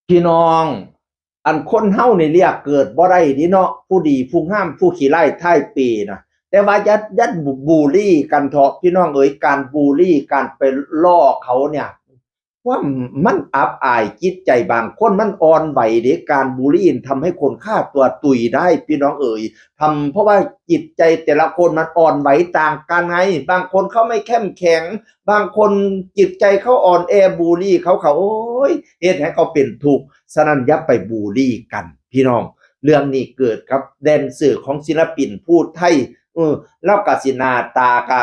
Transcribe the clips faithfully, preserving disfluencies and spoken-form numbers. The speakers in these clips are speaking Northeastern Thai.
พี่น้อง อันคนเฮานี่เลือกเกิดบ่ได้เด้เนาะ ผู้ดีผู้งามผู้ขี้ร้ายท้ายปีนะ แต่ว่าอย่าอย่าบูลลี่กันเถาะพี่น้องเอ๋ย การบูลลี่ การไปล้อเขาเนี่ย ความมันอับอายจิตใจ บางคนมันอ่อนไหวเด้ การบูลลี่ทำให้คนฆ่าตัวตุยได้พี่น้องเอ๋ย ทำเพราะว่าจิตใจแต่ละคนมันอ่อนไหวต่างกันไง บางคนเขาไม่เข้มแข็ง บางคนจิตใจเขาอ่อนแอ บูลลี่เขา เขา โอ้ย เฮ็ดให้เขาเป็นทุกข์ ฉะนั้นอย่าไปบูลลี่กันพี่น้อง เรื่องนี้เกิดกับแดนเซอร์ของศิลปินผู้ไทย เออ ลาวกะสิหน้าตากะ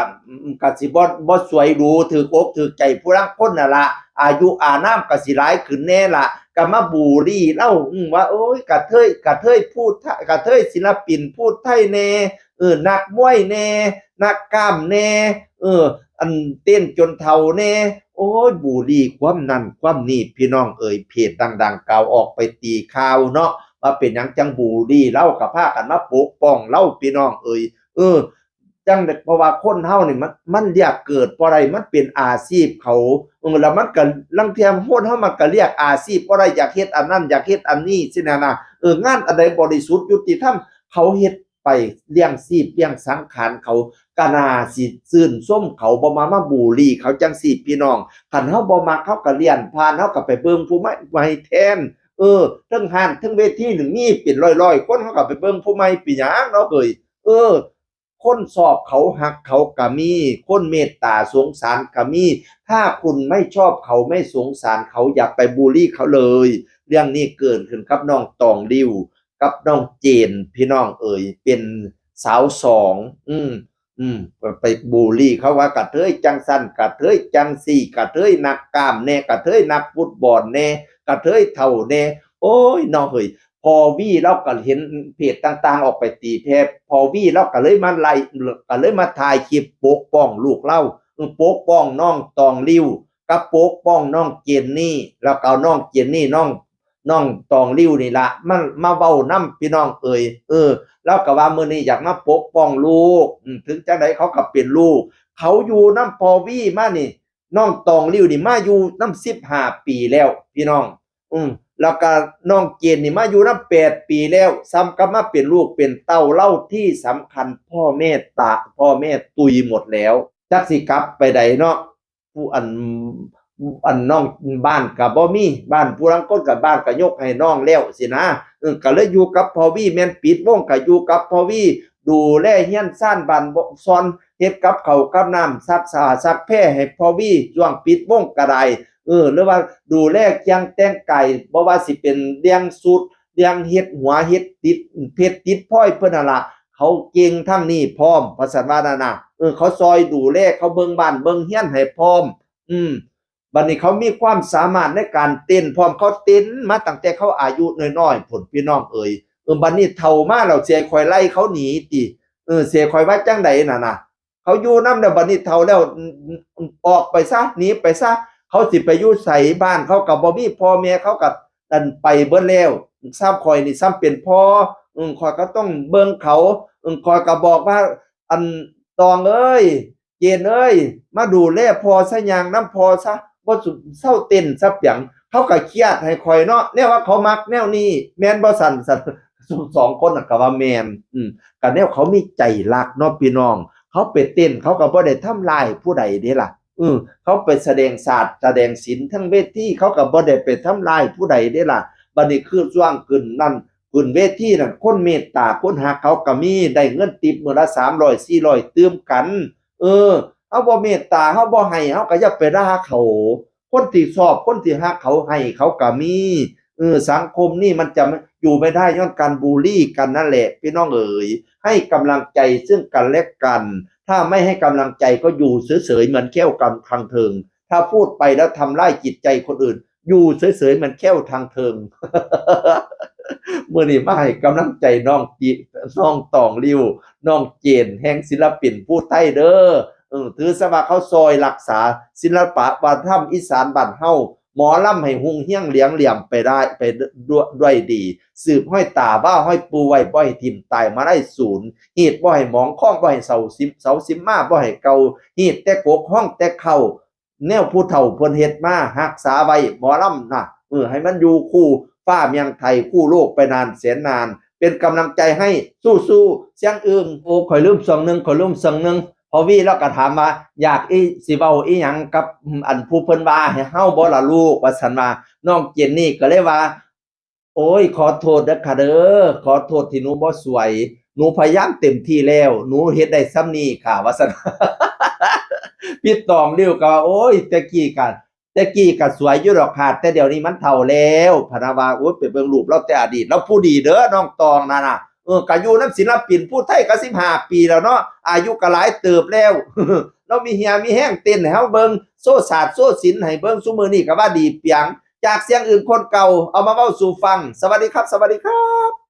กะสิบ่ บ่สวยหรู ถืกอกถืกใจผู้ลางคนนั่นละ อายุอานามกะสิหลายขึ้นแน่ละ กะมาบูลลี่ลาว อืม ว่า โอ้ย กะเทย กะเทยผู้ไทย กะเทยศิลปินผู้ไทยแน่ เออ นักมวยแน่ นักกล้ามแน่ เออ อันเต้นจนเฒ่าแน่ โอ้ย บูลลี่ความนั่นความนี่ พี่น้องเอ๋ย เพจดังๆ กล่าวออกไปตีข่าวเนาะ ว่าเป็นหยังจังบูลลี่ลาว กะพากันมาปกป้องลาว พี่น้องเอ๋ย เออ จังใด เพราะว่าคนเฮานี่มัน มันเลือกเกิดบ่ได้ มันเป็นอาชีพเขา เออ แล้วมันกะ ลางเทื่อคนเฮามันกะเลือกอาชีพบ่ได้ อยากเฮ็ดอันนั้น อยากเฮ็ดอันนี้ ซี้นะนะ เออ งานอันใดบริสุทธิ์ยุติธรรม เขาเฮ็ดไปเลี้ยงชีพเลี้ยงสังขารเขา กะน่าสิชื่นชมเขา บ่มา มาบูลลี่เขาจังซี้พี่น้อง คันเฮาบ่มัก เฮากะเลื่อนผ่าน เฮากะไปเบิ่งผู้ใหม่ ใหม่แทน เออ เทิงฮ้านเทิงเวทีนี่มีเป็นร้อยๆ คน เฮากะไปเบิ่งผู้ใหม่ เป็นหยังเนาะเฮ้ย เออ คนชอบเขาฮักเขากะมี คนเมตตาสงสารกะมี ถ้าคุณไม่ชอบเขาไม่สงสารเขา อย่าไปบูลลี่เขาเลย เรื่องนี้เกิดขึ้นกับน้องตองริ้ว กับน้องเจน พี่น้องเอ๋ย เป็นสาวสอง อืม อืม ไปบูลลี่เขาว่ากะเทยจังซั่น กะเทยจังซี่ กะเทยนักกล้ามแน่ กะเทยนักฟุตบอลแน่ กะเทยเฒ่าแน่ โอ้ยเนาะเฮ้ย พ่อวีลาวกะเห็นเพจต่างๆ ออกไปตีแผ่ พ่อวีลาวกะเลยมาไล่ กะเลยมาถ่ายคลิปปกป้องลูกลาว เออ ปกป้องน้องตองริ้ว กับปกป้องน้องเจนนี่ แล้วกะเอาน้องเจนนี่ น้อง น้องตองริ้วนี่ละ มันมาเว้านำพี่น้องเอ๋ย เออ ลาวกะว่ามื้อนี้อยากมาปกป้องลูก อืม ถึงจังใดเขากะเป็นลูก เขาอยู่นำพ่อวีมานี่ น้องตองริ้วนี่มาอยู่นำสิบห้าปีแล้วพี่น้อง อืม แล้วกะน้องเจนนี่มาอยู่นำแปดปีแล้ว ส่ำกับมาเป็นลูกเป็นเต้าลาว ที่สำคัญพ่อแม่ตะ พ่อแม่ตุยหมดแล้ว จักสิกลับไปใดเนาะ ผู้อัน อันน้องบ้านกะบ่มี บ้านผู้ลางคนกะบ้านกะยกให้น้องแล้วซี้นะ เออ กะเลยอยู่กับพ่อวี แม่นปิดวงกะอยู่กับพ่อวี ดูแลเฮือนซานบ้านบ่ ซ่อนเฮ็ดกับข้าวกับน้ำ ซักผ้าซักแพรให้พ่อวี ช่วงปิดวงกะได้ เออ หรือว่าดูแลเคียงแต่งกาย บ่ว่าสิเป็นเรื่องสูตร เรื่องเฮ็ดหัว เฮ็ดติดเพชรติดพลอยเพิ่นนั่นล่ะ เขาเก่งทางนี้พร้อม ว่าซั่นว่านั่นน่ะ เออ เขาซ่อยดูแล เขาเบิ่งบ้านเบิ่งเฮือนให้พร้อม อืม บัดนี้เขามีความสามารถในการเต้นพร้อม เขาเต้นมาตั้งแต่เขาอายุน้อยๆ พุ้นพี่น้องเอ๋ย เออ บัดนี้เฒ่ามาแล้วสิให้ข้อยไล่เขาหนีติ เออ สิให้ข้อยว่าจังใดนั่นน่ะ เขาอยู่นำแล้ว บัดนี้เฒ่าแล้ว อ- อ- ออกไปซะ หนีไปซะ เขาสิไปอยู่ไส บ้านเขากะบ่มี พ่อแม่เขากะอันไปเบิดแล้ว ซ้ำข้อยนี่ซ้ำเป็นพ่อ อืม ข้อยกะต้องเบิ่งเขา อืม ข้อยกะบอกว่า อันตองเอ้ย เจนเอ้ย มาดูแลพ่อซะ ย่างนำพ่อซะ บ่สุ เซาเต้นซะเปียง เขากะเครียดให้ข้อยเนาะ แนวว่าเขามักแนวนี้ แม่นบ่ซั่น ซั่น สองคนน่ะกะว่าแม่น อืม กะแนวเขามีใจรักเนาะพี่น้อง เขาไปเต้นเขากะบ่ได้ทำร้ายผู้ใดเด้ล่ะ อืม เขาไปแสดงศาสตร์แสดงศิลป์เทิงเวที เขากะบ่ได้ไปทำร้ายผู้ใดเด้ล่ะ บัดนี้คือช่วงขึ้นนั่น ขึ้นเวทีนั่น คนเมตตา คนฮักเขากะมี ได้เงินทิปมื้อละสามร้อย สี่ร้อย ตื่มกัน เออ เฮาบ่เมตตา เฮาบ่ให้ เฮากะอย่าไปด่าเขา คนที่ชอบ คนที่ฮักเขา ให้เขากะมี เออ สังคมนี่มันจะอยู่ไม่ได้ย้อนการบูลลี่กันนั่นแหละ พี่น้องเอ๋ย ให้กำลังใจซึ่งกันและกัน ถ้าไม่ให้กำลังใจก็อยู่เฉยๆ เหมือนแข้วกำทางเทิง ถ้าพูดไปแล้วทำร้ายจิตใจคนอื่น อยู่เฉยๆ เหมือนแข้วทางเทิง มื้อนี้มาให้กำลังใจน้องจิ น้องตองริ้ว น้องเจน แห่งศิลปินผู้ไทยเด้อ เออ ถือซะว่าเขาซ่อยรักษาศิลปะวัฒนธรรมอีสานบ้านเฮา หมอลำให้ฮุ่งเฮืองเหลืองเหลี่ยมไปได้ ไปด้วย ด้วยดี สืบห้อยตาว่าห้อยปู่ไว้ บ่ให้ถิ่มตายมาได้สูญ ฮีดบ่ให้หมอง คองบ่ให้เสาสิม เสาสิมมาบ่ให้เก่า ฮีดแต่กก ฮ้องแต่เข้า แนวผู้เฒ่าเพิ่นเฮ็ดมา รักษาไว้ หมอลำนะ เออ ให้มันอยู่คู่ฟ้าเมืองไทย คู่โลกไปนานแสนนาน เป็นกำลังใจให้ สู้ๆ เสียงอึ่ง โอ้ ข่อยลืมส่วนหนึ่ง ข่อยลืมส่วนหนึ่ง พอวีแล้วก็ถามว่า อยากอีสิเว้าอีหยังกับอันผู้เพิ่นว่าให้เฮาบ่ล่ะลูก ว่าซั่นว่า น้องเจนนี่ก็เลยว่า โอ้ย ขอโทษเด้อค่ะเด้อ ขอโทษที่หนูบ่สวย หนูพยายามเต็มที่แล้ว หนูเฮ็ดได้ส่ำนี้ค่ะ ว่าซั่น พี่ตองริ้วก็ว่า โอ้ย แต่กี้ก็ แต่กี้ก็สวยอยู่ดอกค่ะ แต่เดี๋ยวนี้มันเฒ่าแล้ว พะนะว่า โอ้ย ไปเบิ่งรูปลาวแต่อดีต ลาวผู้ดีเด้อ น้องตองนั่นน่ะ เออ ก็อยู่นำศิลปินผู้ไทยก็สิบห้าปีแล้วเนาะ อายุก็หลายเติบแล้ว ลาวมีเหี่ยวมีแฮงเต้นให้เฮาเบิ่ง โชว์ศาสตร์โชว์ศิลป์ให้เบิ่ง ซุมื้อนี้ก็ว่าดีเปียง จากเสียงอึ่งคนเก่า เอามาเว้าสู่ฟัง สวัสดีครับ สวัสดีครับ